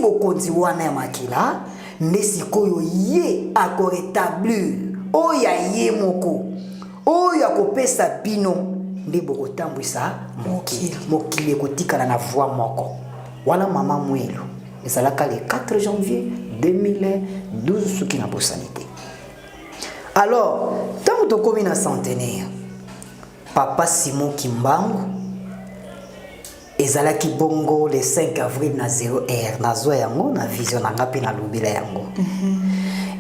bokonzi wana ya makila, nde sikoyo ye akoretablir oyo ya ye moko, oyo akopesa bino, nde bokotambwisa mokili. Mokili ekotikala na voie moko wana. Mama Mwelu, ezalaka le 4 janvier 2012, soki nabosani te. Alors, ntango tokómi na centenaire, Papa Simon Kimbangu, ezalaki bongo le 5 avril na 0 heure, nazwa yango na vision na nga mpe nalobela yango.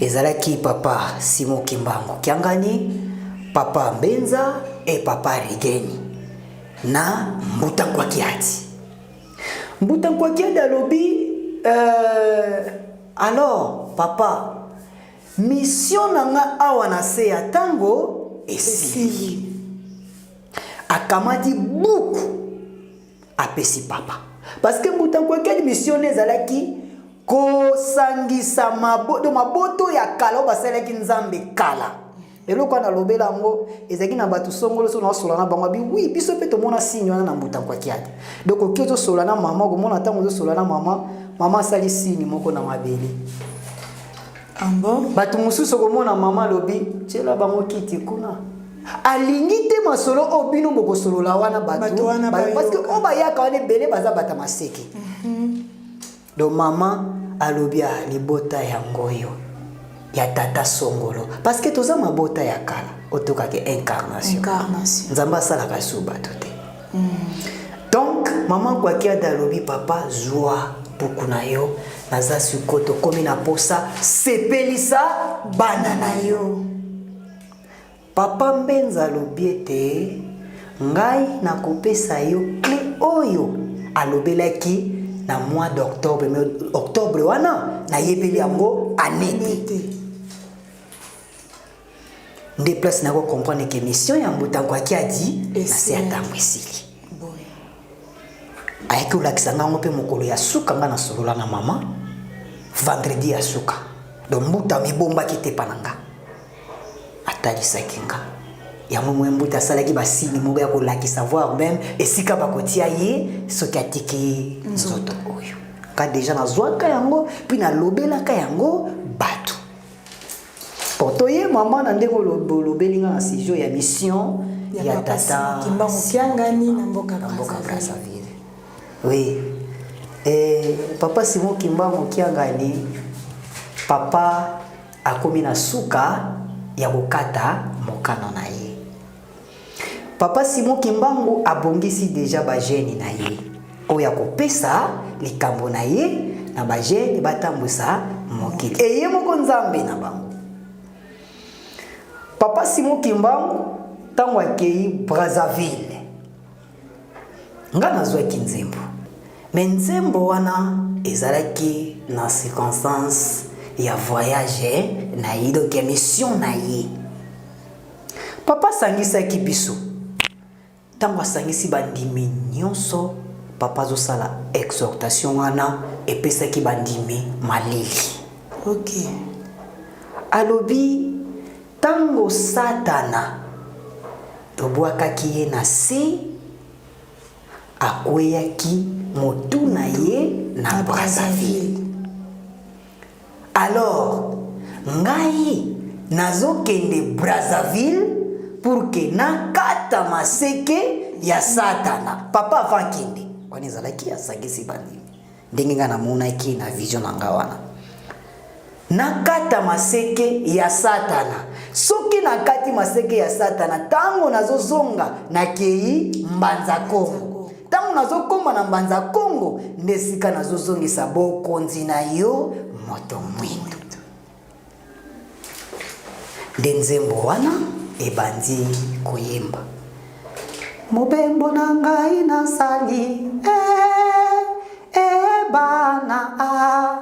Ezalaki Papa Simon Kimbangu Kiangani, Papa Mbenza e Papa Rigeni na Mbuta Nkwakiadi. Mbuta Nkwakiadi alobi alors papa, mission na nga awa na se ya ntango esili. Akamati buku, apesi papa, parce que Mbuta Nkwakiadi, mission ezalaki kosangisa maboto, maboto ya kala oyo basalaki Nzambe kala. Eloko wana alobela yango, ezalaki na bato songolo. So naosola na bango, abi oui, biso mpe tomona signe wana na Mbuta Nkwakiadi. Donc oki ozosola na mama, okomona ntango ozosola na mama, mama asali signe moko na mabele. Ah bon? Bato mosusu okomona mama alobi: "Tiela bango kiti kuna." Alingi te masolo oyo bino bokosolola wana. Bato wana parce que bayoka. Oyo bayaka wana ebele baza bato maseke. Donc mama alobi: "A libota yango oyo ya tata songolo, parce que toza mabota ya kala otokaki incarnation." Incarnation. Nzambe asalaka su bato te. Donc mama Nkwakiada alobi: "Papa, zwa buku na yo, naza sikoyo, tokomi na posa sepelisa bana na yo." Papa Mbenza alobi ete: "Ngai nakopesa yo clé oyo alobelaki na mois d'octobre." Mais octobre wana nayebeli yango ane te. Te. Nde place nako comprendre ke mission ya Mbuta Nkwakiadi na se ya Esili. ntango esili. Boye. Ayaki kolakisa ngango mpe mokolo ya suka nga nasolola na mama, vendredi ya suka. Donc mbuta mibombaki te mpa na nga, atalisaki nga yango. Mwe mbuta asalaki basigne moko ya kolakisa, voire même esika bakotia ye soki atiki nzoto oyo. Ka déjà nazwaka yango mpe nalobelaka yango bato po toye mama na ndenge olobeli nga na sujet ya mission ya ya Papa tata Kimbangu Kiangani na mboka na mboka Brazzaville. Brazzaville, oui. Papa Simon Kimbangu Kiangani, papa akomi na suka ya kokata mokano na ye. Papa Simon Kimbangu abongisi déjà bajeunes na ye oyo akopesa likambo na ye na bajeunes batambwisa mokili eye moko Nzambe na bango. Papa Simon Kimbangu, ntango akei Brazzaville, nga nazwaki nzembo, me nzembo wana ezalaki na circonstance ya voyage na ye, donc ya mission na ye. Papa asangisaki biso. Ntango asangisi bandimi nyonso, papa azosala exhortation wana, epesaki bandimi malili. Alobi: "Ntango Satana tobwakaki ye na se, akweyaki motu na ye na Na Brazzaville. Alors ngai nazokende Brazzaville pour que nakata maseke ya Satana." Papa avant kende wana, ezalaki asangisi bandimi ndenge ngai namonaki na vision na nga wana: "Nakata maseke ya Satana. Soki nakati maseke ya Satana, ntango nazozonga, nakei Mbanza Kongo. Ntango nazokóma na Mbanza Kongo, nde esika nazozongisa bokonzi na yo moto mwindo." Nde nzembo wana ebandi koyemba: "Mobembo na ngai nasali eh, eh, bana a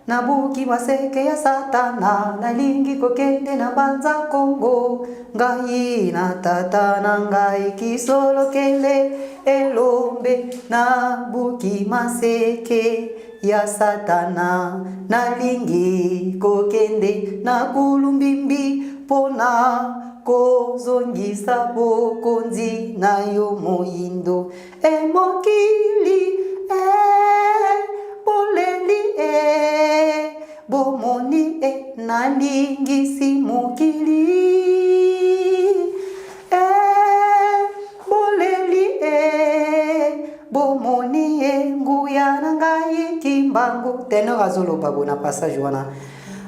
nabuki maseke ya Satana, nalingi kokende na Mbanza Kongo, ngai na tata na ngai Kisolokele Elombe. Nabuki maseke ya Satana, nalingi kokende na Kulumbimbi mpona kozongisa bokonzi na yo moyindo. Emokili e boleli e." Bomoni e nalingisi mokili e boleli e bomoni e nguya na ngai kimbangu. Tenor azoloba bo na passage wana.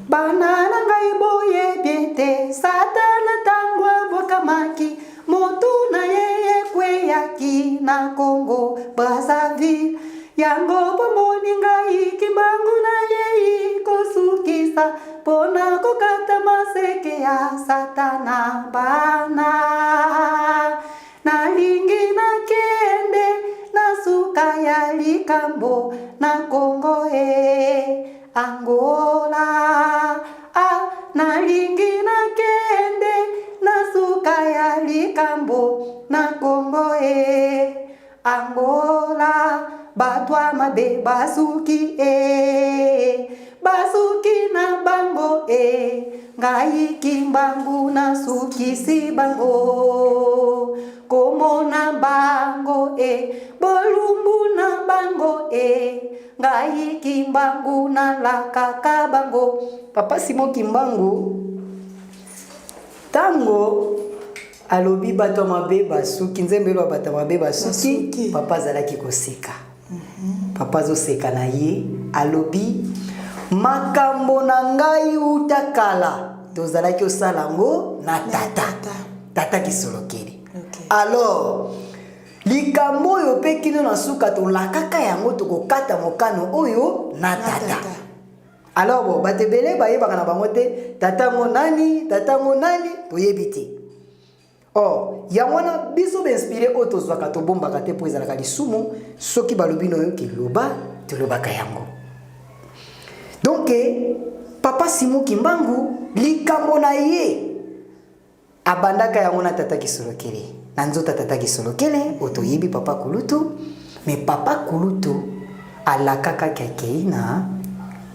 Bana na ngai boyebi ete Satana ntango abwakamaki Motu na ye ekweyaki na Congo Brazzaville. Yango bomoni ngai kimbangu na yei kosukisa mpona kokata maseke ya Satana bana. Nalingi nakende na suka ya likambo na Congo e Angola ah, nalingi nakende na suka ya likambo na Congo e Angola bato ya mabe basuki e basuki na bango e ngai kimbangu nasukisi bango komona bango e bolumbu na bango e Ngai kimbangu nalakaka bango. Papa Simon Kimbangu tango alobi bato ya mabe basuki nzembo eloba bato ya mabe basuki papa azalaki koseka mhm. papa azoseka na ye alobi makambo na ngai uta kala tozalaki osala yango na tata tata kisolokeli okay. alors Likambo oyo mpe kino na suka tolakaka yango tokokata mokano oyo na tata. Alors bon, bato ebele bayebaka na bango te tata yango nani, tata yango nani, toyebi te. Or, yango wana biso bainspire oyo tozwaka tobombaka te mpo ezalaka lisumu, soki balobi na yo ke loba, tolobaka yango. Donc, papa Simon Kimbangu, likambo na ye Abandaka yango na tata Kisolokele, na nzoto ya tata Kisolokele oyo toyebi papa kulutu, mais papa kulutu alakaka ke akei na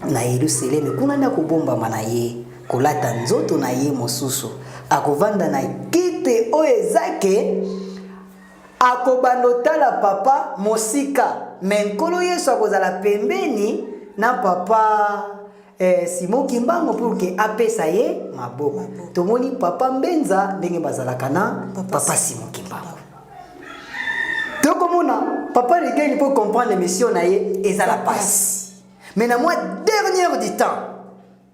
na Yelusaleme, kuna nde akobombama na ye, kolata nzoto na ye mosusu, akovanda na kiti oyo eza ke akobanda otala papa mosika, mais Nkolo Yesu akozala pembeni na papa eh, Simon Kimbangu pour que apesa ye maboko. Tomoni papa Mbenza ndenge bazalaka na papa, papa Simon Kimbangu. Tokomona papa Rigel pour comprendre mission na ye ezala pasi. Mais na moi dernière du temps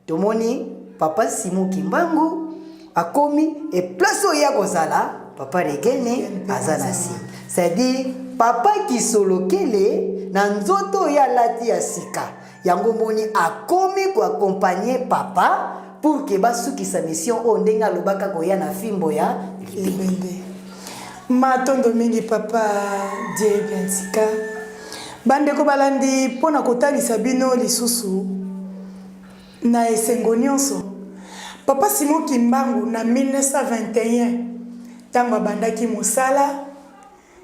tomoni papa Simon Kimbangu akomi e place oyo ye akozala papa Regene aza na nsima. C'est-à-dire papa Kisolokele na nzoto oyo alati ya sika Yango omoni akomi ko accompagner papa pour que basukisa mission oyo ndenge alobaka koya na fimbo ya libende. Matondo mingi papa Die Biantika. Bandeko balandi mpo na kotalisa bino lisusu na esengo nyonso papa Simon Kimbangu na 1921 ntango abandaki mosala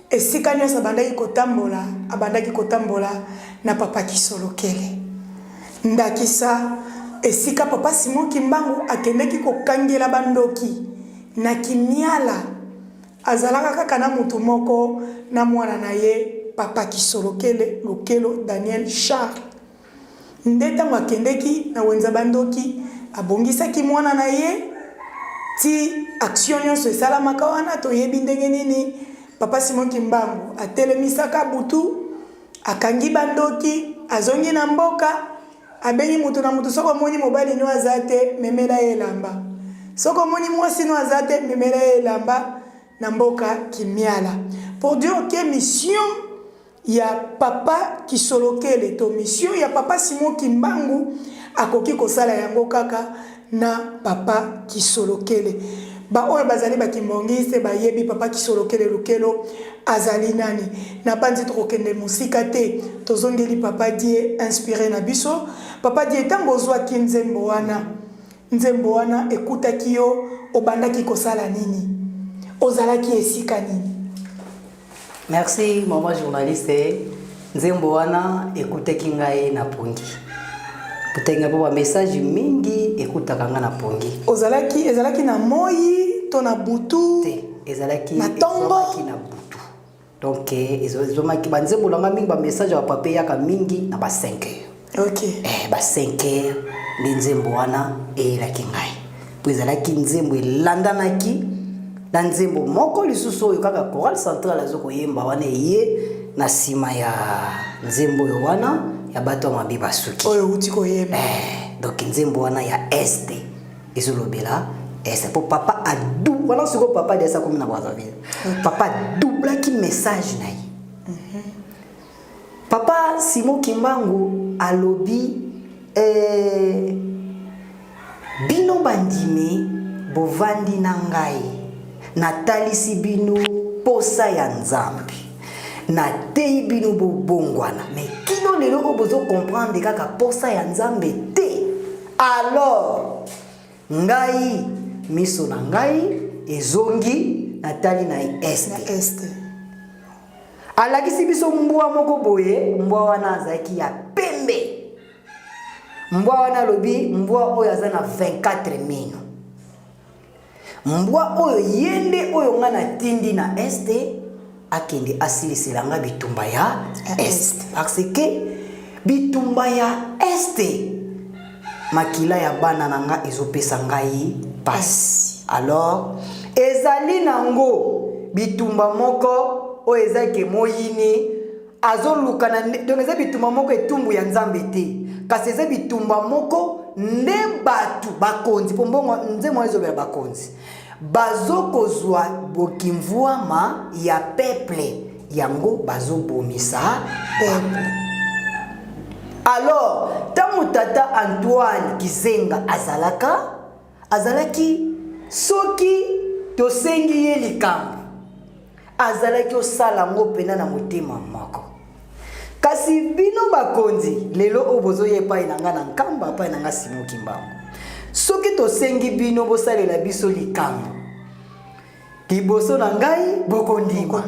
Esika nionso abandaki kotambola, abandaki kotambola na Papa Kisolokele. Ndakisa, esika Papa Simon Kimbangu akendeki kokangela ba ndoki na Kimiala, azalaka kaka na mutu moko na mwana na ye Papa Kisolokele Lukelo Daniel Charles. Nde tango akendeki na wenza ba ndoki, abongisaki mwana na ye ti action nionso esalamaka wana toyebi ndenge nini Papa Simon Kimbangu atelemisaka butu, akangi ba ndoki, azongi na mboka, abengi mutu na mutu soki omoni mobali no aza te memela ye elamba, soki omoni mwasi no aza te memela ye elamba na mboka Kimiala. Pour dire que mission ya papa kisolokele to mission ya papa Simon kimbangu akoki kosala yango kaka na papa kisolokele ba oyo bazali ba kimbangiste bayebi papa kisolokele lukelo azali nani na banzi tokokende mosika te tozongeli papa die inspire na biso papa die ntango ozwaki nzembo wana nzembo wana ekutaki yo obandaki kosala nini ozalaki esika nini Merci maman journaliste. Nzembo wana ekutaki ngai na pongi. Ekutaki ngai po ba message mingi ekutaka ngai na pongi. Ozalaki ezalaki na moyi to na butu? Te, ezalaki na tongo na butu. Donc ezomaki ba nzembo na ngai mingi ba message ya papa eyaka mingi na ba 5 heures. Okay. Eh, ba 5 heures nde nzembo wana eyelaki ngai mpo ezalaki nzembo elandanaki na nzembo moko lisusu oyo kaka chorale centrale azo koyemba wana eye na nsima ya nzembo oyo wana ya bato ya mabe basuki oyo outi koyemba eh, donc nzembo wana ya este ezolobela este mpo papa adu wana sikoyo papa diasi akomi na brazzaville papa adoublaki message na ye mm -hmm. Papa Simon Kimbangu alobi eh, bino bandimi bovandi na ngai, natalisi bino posa ya Nzambe, nateyi bino bobongwana, mais kino lelo oyo bozo comprendre kaka posa ya Nzambe te. Alors ngai miso na ngai ezongi natali na est. Na est. Alakisi biso mbwa moko boye, mbwa wana azalaki ya pembe. Mbwa wana alobi mbwa oyo aza na 24 mino. Mbwa oyo ye nde oyo nga natindi na este akende asilisela nga bitumba ya este, parce que bitumba ya este makila ya bana na nga ezopesa ngai pasi. Alors ezali nango bitumba moko oyo eza ke moyini azoluka na donc eza bitumba moko etumbu ya Nzambe te, kasi eza bitumba moko nde bato bakonzi, mpo mbongo nzembo wana ezobela bakonzi bazokozwa bokimvuama ya peuple yango bazobomisa peuple. Alors ntango tata Antoine Gizenga azalaka azalaki soki tosengi ye likambo azalaki osala yango mpena na motema moko. Kasi bino bakonzi lelo oyo bozoya epai na ngai na Nkamba, epai na ngai Simon Kimbangu, soki tosengi bino bosalela biso likambo liboso na ngai bokondima,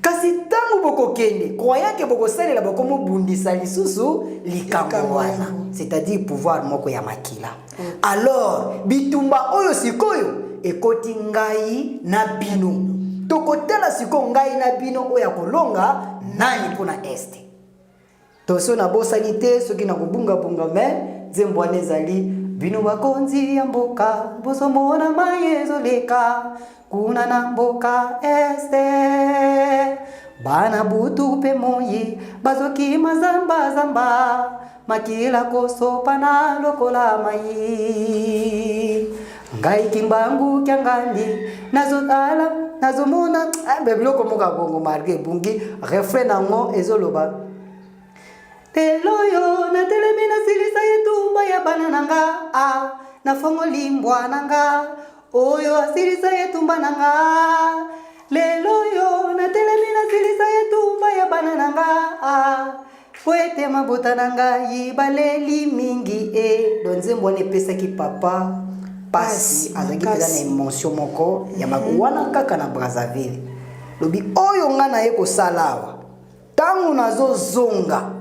kasi ntango bokokende croyant ke bokosalela bokomobundisa lisusu likambo wana, c'est-à-dire pouvoir moko ya makila. Alors bitumba oyo sikoyo ekoti ngai na bino, tokotala sikoyo ngai na bino oyo akolonga nani mpo na este. Toso nabosani te soki nakobungabunga, me nzembo wana ezali bino bakonzi ya mboka bozomona mai ezoleka kuna na mboka este, bana butu mpe moi bazokima zamba zamba, makila kosopana lokola mai. Ngai Kimbangu Kiangani nazotala nazomona biloko moko ya bongo malgre ebungi refrain nango ezoloba lelo oyo natelemi nasilisa etumba ya bana na nga, ah, nafongoli mbwa na nga oyo asilisa etumba na nga. Lelo oyo natelemi nasilisa etumba ya bana na nga, ah, po ete mabota na ngai baleli mingi e. Donc nzembo wana epesaki papa pasi, azalaki mpenza na emotion moko ya wana kaka na Brazzaville. Lobi oyo nga naye kosala awa, ntango nazozonga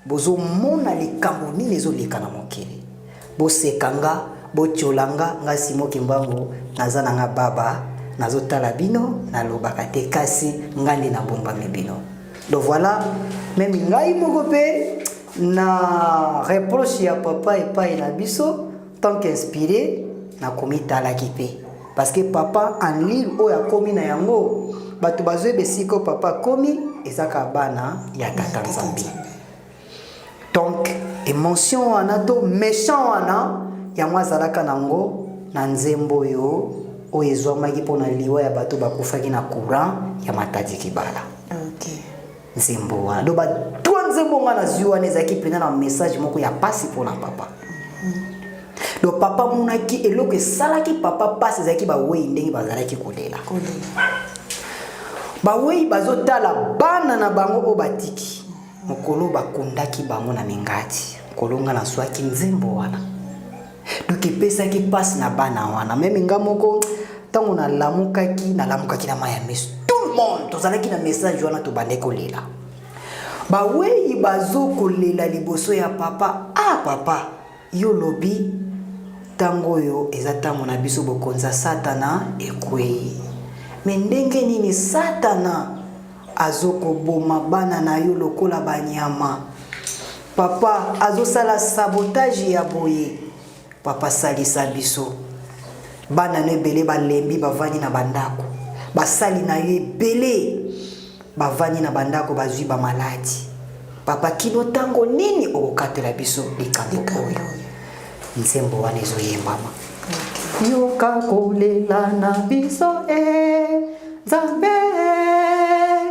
bozomona likambo nini ezoleka na mokili, boseka nga, botiola nga, nga Simon Kimbangu naza na nga baba, nazotala bino, nalobaka te, kasi nga nde nabombami bino. Donc voilà, même ngai moko mpe na reproche ya papa epai na biso tant qu'inspiré nakomitalaki mpe, parce que papa en ligne oyo akomi na yango bato bazoyeba esika oyo papa akomi eza kaka bana ya tata Nzambe. Donc émotion wana to méchant wana yango azalaka nango na nzembo oyo oyo ezwamaki mpona liwa ya bato bakufaki na courant ya Matadi Kibala. Nzembo wana donc ba nzembo nga nazwi wana ezalaki mpenza na message moko ya pasi mpona papa. Donc papa amonaki eloko esalaki papa pasi ezalaki bawei ndenge bazalaki kolela. Bawei bazotala bana na bango oyo batiki mokolo bakundaki bango na mingati, mokolo nga nazwaki nzembo wana. Donc epesaki pasi na bana wana. Meme nga moko ntango nalamukaki, nalamukaki na mai ya miso. Tout le monde tozalaki na message wana, tobandaki kolela. Bawei bazokolela liboso ya papa. Ah papa, yo lobi ntango oyo eza ntango na biso bokonzi ya Satana ekwei. Me ndenge nini Satana azokoboma bana na yo lokola banyama? Papa azosala sabotage ya boye. Papa salisa biso. Bana no ebele balembi bavandi na bandako. Basali na yo ebele bavandi na bandako bazwi ba maladi. Papa kino tango nini okokatela biso likambo oyo? Nzembo wana ezoyembama. Yoka kolela na biso e Nzambe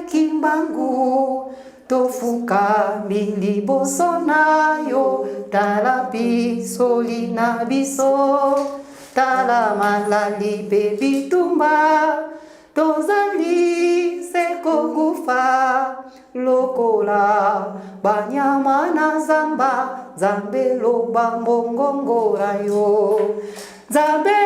Kimbangu tofukami liboso na yo tala pisoli na biso tala malali mpe bitumba tozali se kokufa lokola banyama na zamba Nzambe loba mongongo na yo Nzambe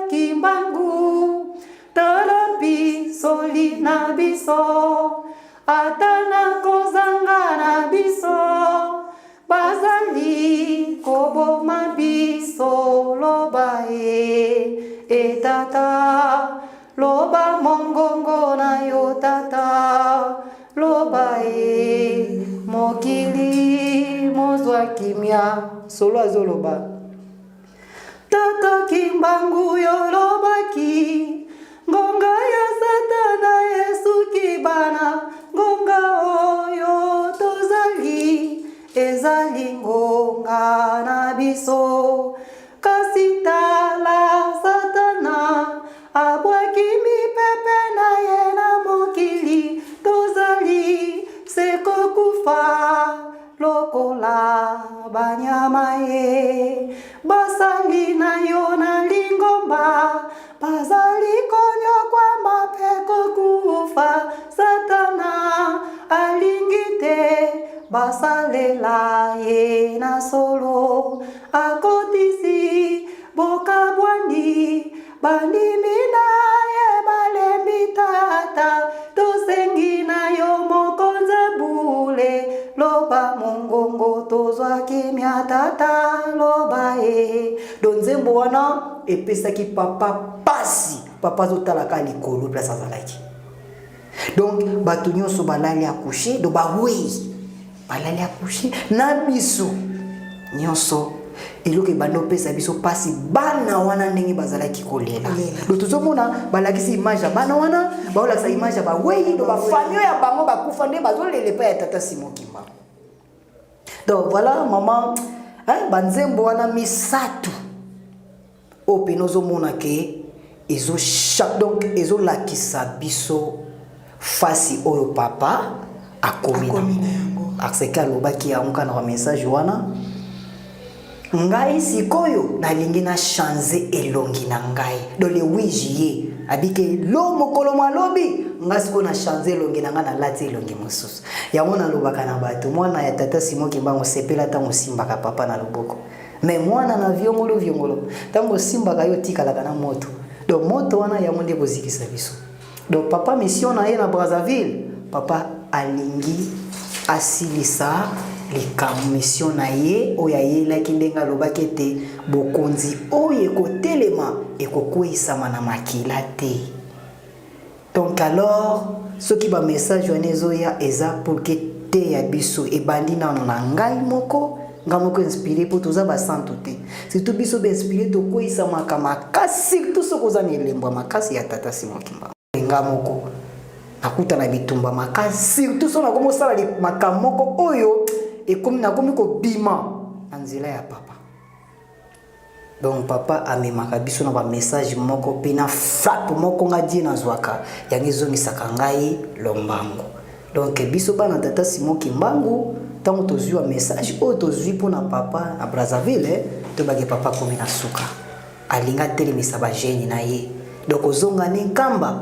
Kimbangu tala pisoli na biso ata na kozanga na biso bazali koboma biso loba e e tata loba mongongo na yo tata loba e mokili mozwa kimia solo azoloba Tata Kimbangu yolobaki ngonga ya satana esuki bana ngonga oyo tozali ezali ngonga na biso kasi tala satana abwaki mipepe na ye na mokili tozali se kokufa Lokola banyama ye basali na yo na lingomba bazali konyokwama mpe kokufa. Satana alingi te basalela ye na solo, akotisi bokabwani Bandimi na ye balembi tata, tosengi na yo mokonzi bule, loba mongongo tozwa kimia tata, loba e. Do nzembo wana epesaki papa pasi, papa azotalaka likolo place azalaki. Donc bato nyonso balali accouche, do bawei balali accouche na biso nyonso eloko ebanda opesa biso mpasi bana wana ndenge bazalaki kolela do tozomona balakisi image ya bana wana baolakisa image ya bawei do bafamio ya bango bakufa nde bazolela epai ya tata Simon Kimbangu. Donc voilà mama, hein, banzembo wana misato oyo pene ozomona ke ezo donc ezolakisa biso fasi oyo papa akomi na yango parce que alobaki yango kaka na message wana ngai sikoyo nalingi na change elongi na ngai do le 8 juillet abike lo mokolo malobi ngai sikoyo na change elongi na ngai nalati elongi mosusu yango nalobaka na bato mwana ya tata Simon Kimbangu sepela ntango osimbaka papa na loboko Mais mwana na viongolo viongolo ntango osimbaka yo otikalaka na moto donc moto wana yango nde kozikisa biso. Donc papa mission na ye na Brazzaville, papa alingi asilisa likambo mission na ye oyo ayelaki ndenge alobaki ete bokonzi oyo ekotelema ekokweyisama na makila te. Donc alors soki ba message wana ezoya eza pour que teya biso ebandi nano na ngai moko ngai moko inspiré mpo toza basantu te surtout biso bainspiré tokweyisamaka makasi surtout soki oza na elembo ya makasi ya tata Simon Kimbangu. Ngai moko nakutana bitumba makasi surtout soki nakomi kosala makambo moko oyo ekomi nakomi kobima na nzela ya papa. Donc papa amemaka biso na ba message moko pe na frappe moko nga die nazwaka yango ezongisaka ngai lombango. Donc biso bana tata Simon Kimbangu ntango tozwi ba message oyo tozwi mpo na papa na Brazzaville, toyebaki papa akomi na suka, alingi atelemisa ba jeune na ye. Donc ozonga ne Nkamba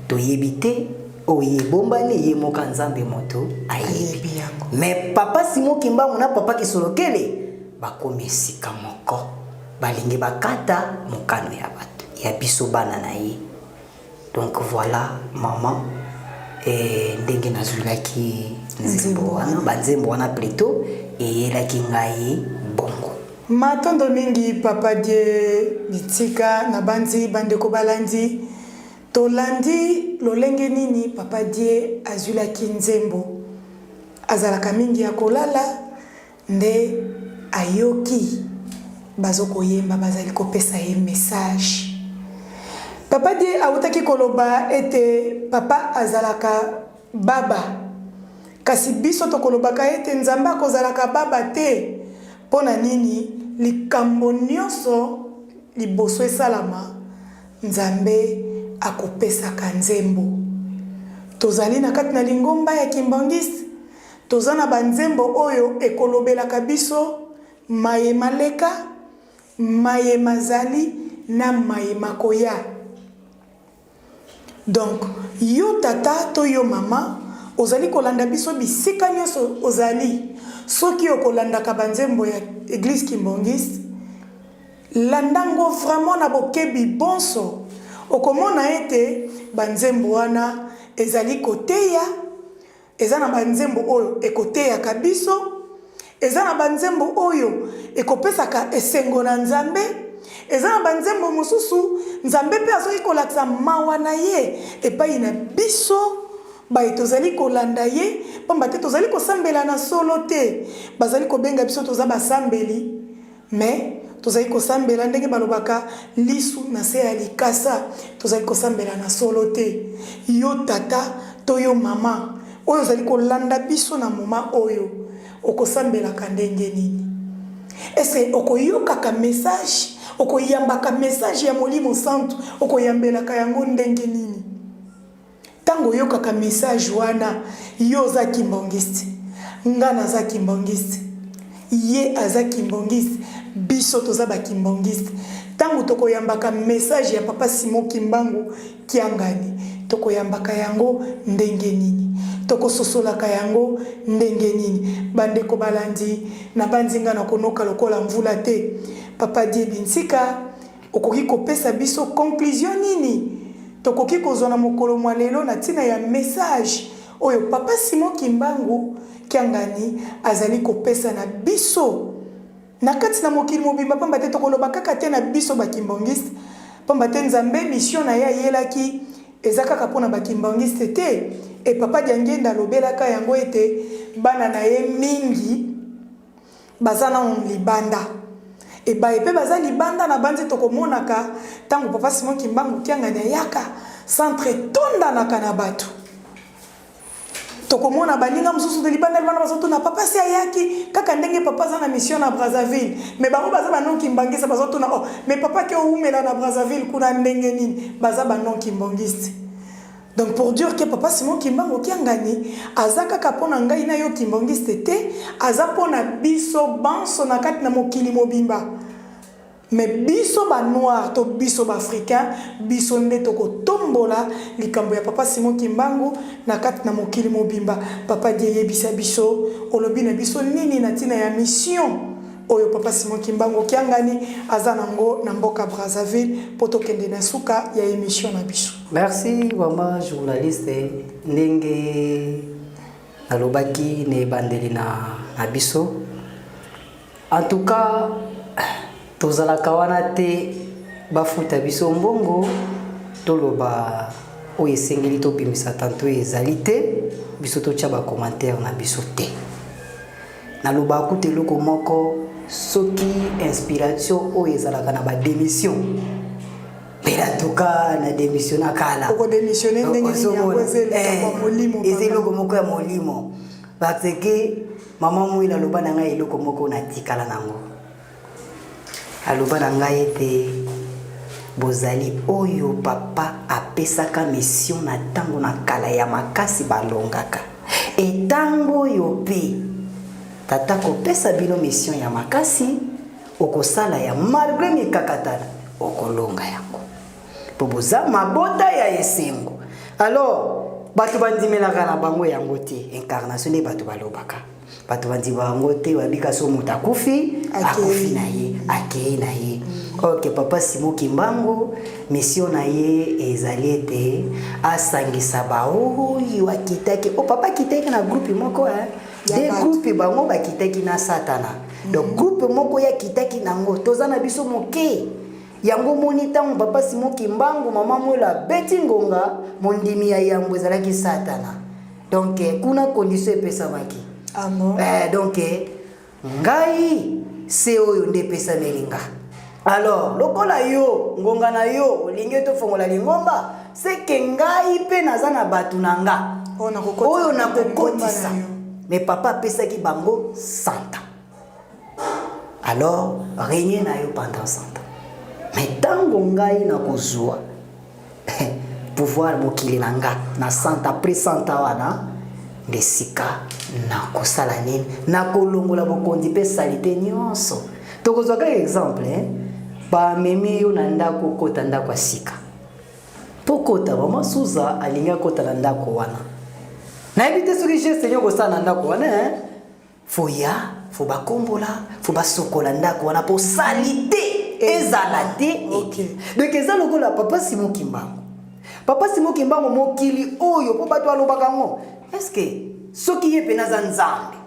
toyebi te oyo ye ebombani ye moka Nzambe moto ayebi. Mais papa Simon Kimbangu na papa Kisolokele bakomi esika moko, balingi bakata mokano ya bato ya biso bana na ye. Donc voilà maman, eh, ndenge nazwilaki nzembo wana, banzembo wana plutôt eyelaki ngai bongo. Matondo mingi papa Dieu bitika na banzi bandeko balandi tolandi lolenge nini papa Dieu azwilaki nzembo. Azalaka mingi ya kolala nde ayoki bazo koyemba bazali kopesa ye message. Papa Die awutaki koloba ete papa azalaka baba kasi biso tokolobaka ete Nzambe akozalaka baba te mpo na nini likambo nionso liboso esalama Nzambe akopesaka nzembo. Tozali na kati na lingomba ya Kimbanguiste, toza na ba nzembo oyo ekolobelaka biso maye maleka, maye mazali na maye makoya. Donc yo tata to yo mama ozali kolanda biso bisika nionso ozali, soki okolandaka ba nzembo ya Eglise Kimbanguiste, Landa ngo vraiment na bokebi bonso, okomona ete ba nzembo wana ezali koteya, eza na ba nzembo oyo ekoteyaka biso, eza na ba nzembo oyo ekopesaka esengo na Nzambe, eza na ba nzembo mosusu Nzambe pe azoki kolakisa mawa na ye epayi na biso baye tozali kolanda ye, pamba te tozali kosambela na solo te, bazali kobenga biso toza basambeli. Mais tozali kosambela ndenge balobaka lisu na se ya likasa, tozali kosambela na solo te. Yo tata to yo mama oyo ozali kolanda biso na moment oyo, okosambelaka ndenge nini? Est ce que okoyokaka message, okoyambaka message ya Molimo Santu, okoyambelaka yango ndenge nini? Tango oyokaka message wana yo oza kimbanguiste nga naza kimbanguiste ye aza kimbanguiste biso toza ba kimbanguiste tango tokoyambaka message ya papa Simon kimbangu kiangani tokoyambaka yango ndenge nini tokososolaka yango ndenge nini bandeko balandi nabanzi nga nakonoka lokola mvula te papa Diebi Ntsika Okoki kopesa biso conclusion nini tokoki kozwa na mokolo mwa lelo na ntina ya message oyo Papa Simon Kimbangu Kiangani azali kopesa na biso na kati na mokili mobimba? Pamba te tokoloba kaka te na biso ba Kimbanguiste, pamba te Nzambe mission na ye ayelaki eza kaka mpo na ba Kimbanguiste te. Et Papa Diangienda alobelaka yango ete bana na ye mingi Baza nanu libanda et baye pe baza libanda nabanzi tokomonaka tango papa Simon kimbangu kiangani ayaka centre etondanaka na batu tokomona baninga mosusu de libanda libanda bazotuna papa si ayaki kaka ndenge papa aza na mission na Brazzaville mais bango baza ba non kimbangiste bazotuna oh mais papa ke owumela na Brazzaville kuna ndenge nini baza ba non kimbangiste. Donc pour dire que papa Simon Kimbangu Kiangani aza kaka pona ngai na yo kimbanguiste te, aza pona biso banso na kati na mokili mobimba. Mais biso ba noirs to biso ba africains biso nde toko tombola likambo ya papa Simon Kimbangu na kati na mokili mobimba. Papa Die yebisa biso olobi na biso nini na tina ya mission oyo papa Simon Kimbangu Kiangani aza nango na mboka Brazzaville po tokende na suka ya emission na biso. Merci maman journaliste ndenge nalobaki na ebandeli na, na biso en tout cas tozalaka wana te bafuta biso mbongo toloba oyo esengeli tobimisa tanto ezali te biso totya bacommentaire na biso te nalobaka kuta eloko moko soki inspiration oyo ezalaka na bademission Mais en tout cas na démissionna kala. Oko démissionner ndenge nini yango eza likambo ya molimo. Eza eloko moko ya molimo. Parce que maman Mwila aloba na ngai eloko moko natikala nango. Aloba na ngai ete bozali oyo papa apesaka mission na ntango na kala ya makasi balongaka. Etango oyo mpe tata kopesa bino mission ya makasi okosala ya malgre mikakatano okolonga yango mpo boza mabota ya esengo alors bato bandimelaka na bango yango te incarnation nde bato balobaka bato bandima yango te babika so moto akufi akufi na ye akei na ye ok papa simo kimbangu mission na ye ezali ete asangisa baoyo akitaki o oh, papa akitaki na groupe moko eh? de groupe bango bakitaki na satana donc groupe moko ye akitaki nango toza na biso moke yango omoni ntango papa simo kimbangu mama mwelo abeti ngonga mondimi ya yambo ezalaki satana donc eh, kuna condition epesamaki. Ah bon? Eh, donc eh, ngai se oyo nde epesameli nga. Alors lokola yo ngonga na yo olingi tofongola lingomba, seke ngai mpe naza na bato na nga oyo nakokotisa. Mais papa apesaki bango 100 ans. Alors règne na yo pendant 100 ans. Mais ntango ngai nakozwa pouvoir mokili na nga na 100 après 100 ans wana nde sika nakosala nini? Nakolongola bokonzi mpe salite nyonso. Tokozwa kaka exemple, eh? Bamemi yo na ndako, okota ndako ya sika. Mpo kota, mama Suza alingi akota na ndako wana, nayebi te soki geste nini okosala na ndako wana, eh? Fo ya fo bakombola, fo basokola ndako wana mpo salite ezala te. Donc eza lokola papa Simon Kimbangu. Papa Simon Kimbangu, mokili oyo mpo bato balobaka yango, est-ce soki ye mpena aza Nzambe,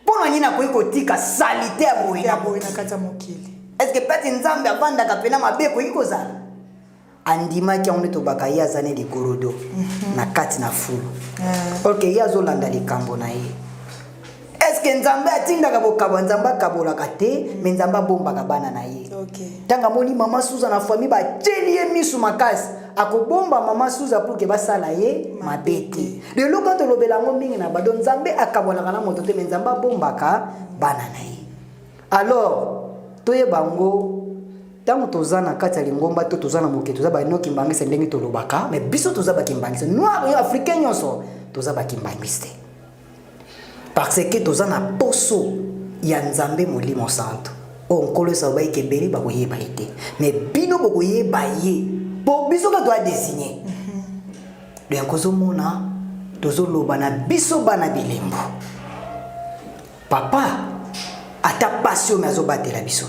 mpo na nini akoki kotika salite ya boye na kati ya mokili? Est-ce peti Nzambe avandaka mpena mabe ekoki kozala? Andimaki yango nde tobaka ye aza ne ligorodo na kati na fulu. Ok, ye azolanda likambo na ye. Est-ce Nzambe atindaka bokabwa? Nzambe akabolaka te, me Nzambe abombaka bana na ye. Ntango amoni mama Suza na famille batieli ye misu makasi, akobomba mama Suza pour ke basala ye mabe te. Lelo ka tolobela yango mingi na bado, Nzambe akabolaka na moto te, me Nzambe abombaka bana na ye. Alors toyeba yango, ntango toza na kati ya lingomba to toza na mokili, toza bano kimbangiste ndenge tolobaka, me biso toza bakimbangiste noir africain nyonso, toza bakimbangiste parce que toza na poso ya Nzambe Molimo Santo oyo Nkolo Yesu alobaki ebele bakoyeba ye te, me bino bokoyeba ye, po biso ka toa désigné. Donc ozomona tozoloba na biso bana bilembo, papa ata pasi oyo me azobatela biso,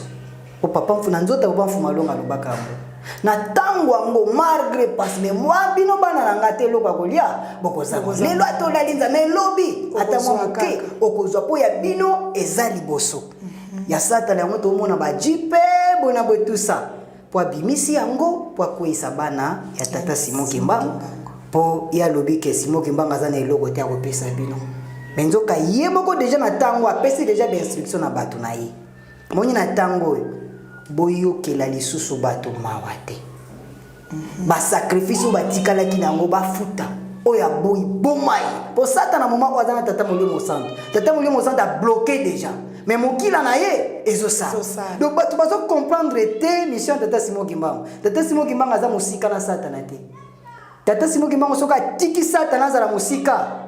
po papa mfu na nzoto, papa Mfu Malonga alobaka yango na ntango yango, malgré pasi, me mwa bino bana na nga te, eloko ya kolia bokozanga lelo, ata olali Nzambe, elobi ata mwa moke okozwa, mpo ya bino eza liboso ya Satana. Yango tomona bajipe bona boye tusa, mpo abimisi yango mpo akweyisa bana ya tata Simon Kimbangu, mpo ye alobi ke Simon Kimbangu aza na eloko te akopesa bino. Me nzoka ye moko deja na ntango apesi deja bainstruction na bato na ye. Moni na ntango oyo boyokela lisusu bato mawa te, basacrifice oyo batikalaki na yango bafuta. Oyo aboyi, boma ye, mpo Satana moma oyo aza na tata Molimo Santo. Tata Molimo Santo abloqué déjà, mais mokila na ye ezosala. Donc bato bazocomprendre te mission ya tata Simon Kimbangu. Tata Simon Kimbangu aza mosika na Satana te. Tata Simon Kimbangu soki atiki Satana azala mosika,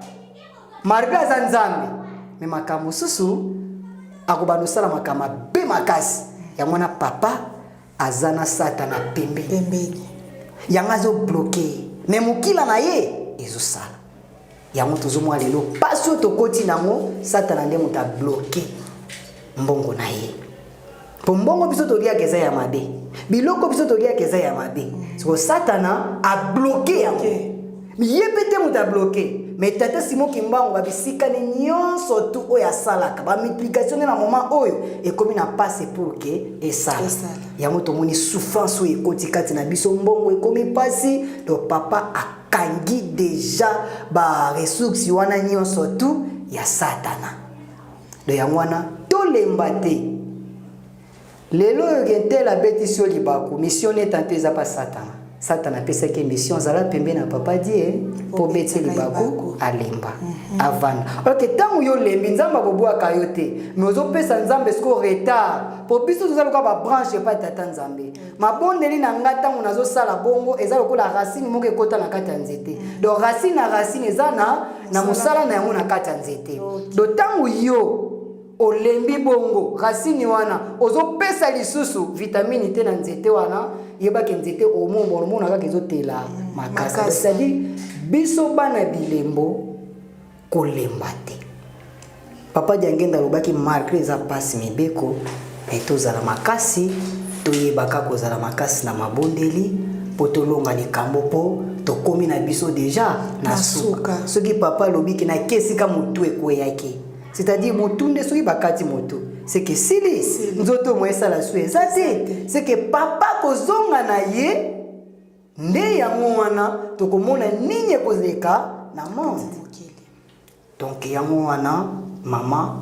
malgré aza Nzambe, me makambo mosusu akobanda osala makambo mabe makasi. Yango wana papa aza na Satana pembeni. Pembeni. Yango azobloquer, me mokila na ye ezosala. Yango tozomona lelo pasi oyo tokoti nango, Satana nde moto abloquer mbongo na ye, mpo mbongo biso toliaka eza ya mabe, biloko biso toliaka eza ya mabe. Siko Satana abloquer yango, ye mpe te moto abloquer. Mais tata Simon Kimbangu, babisikani nyonso tu oyo asalaka bamultiplication nde na moment oyo ekomi na pasi pour ke esala. Esala. Yango tomoni souffrance oyo ekoti kati na biso, mbongo ekomi pasi. Donc papa akangi deja baressource wana nyonso tu ya Satana. Donc yango wana tolemba te. Lelo oyo kentel abetisi yo libaku, mission neta mpe eza mpa Satana. Satana apesaki mission: azala pembe na papa die mpo beti libaku, alemba, avanda. Ok, ntango yo olembi, Nzambe akobwaka yo te, mais ozopesa Nzambe siko retard, mpo biso toza lokola babranche epai tata Nzambe. Mabondeli na nga ntango nazosala bongo eza lokola racine moko ekota na kati ya nzete. Donc racine na racine eza na mosala na yango na kati ya nzete. Donc ntango yo olembi bongo, racine wana ozopesa lisusu vitamine te na nzete wana. Yebaki nzete omona kaka ezotela makasi. Makasi. C'est-à-dire biso bana bilembo kolemba te. Papa Diangenda alobaki malgré eza mpasi, mibeko, me tozala makasi, toyebaka kozala makasi na mabondeli mpo tolonga likambo, mpo tokómi na biso deja na Na suka. suka. Soki papa alobi ke nake esika motu ekweyaki, c'est-à-dire motu nde soki bakati motu, seke esili, nzoto mo esala su eza te, seke papa kozonga na ye nde. Yango wana tokomona nini ekoleka na monde. Mokili. Donc yango wana. Mama,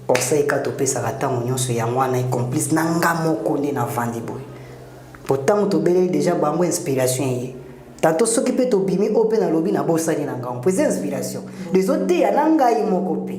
conseil ka topesaka ntango nyonso yango wana, complice na nga moko nde navandi boye, po ntango tobeleli deja bango, inspiration ye tanto soki mpe tobimi oyo mpe nalobi, nabosani na ngango, mpo eza inspiration ezoteya na ngai moko mpe.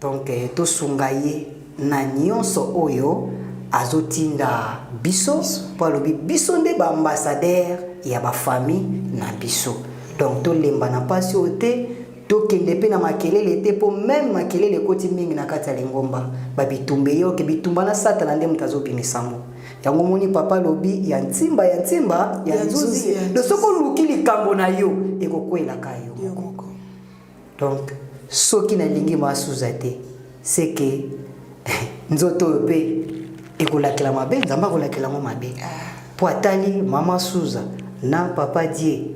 Donc tosunga ye na nyonso oyo azotinda biso, mpo alobi biso nde baambassadeur ya bafamille na biso. Donc tolemba na mpasi oyo te, tokende mpe na makelele te, mpo même makelele ekoti mingi na kati ya lingomba, babitumba eyoke bitumba na Satana nde moto azobimisa ngo. Yango moni papa alobi ya ntimba, ya ntimba ya nzuzi. Do soki oluki likambo na yo, ekokwelaka yo moko. Donc soki nalingi masuza te, seke nzoto oyo mpe ekolakela mabe, Nzambe akolakela yango mabe, mpo atali mama Suza na papa Die.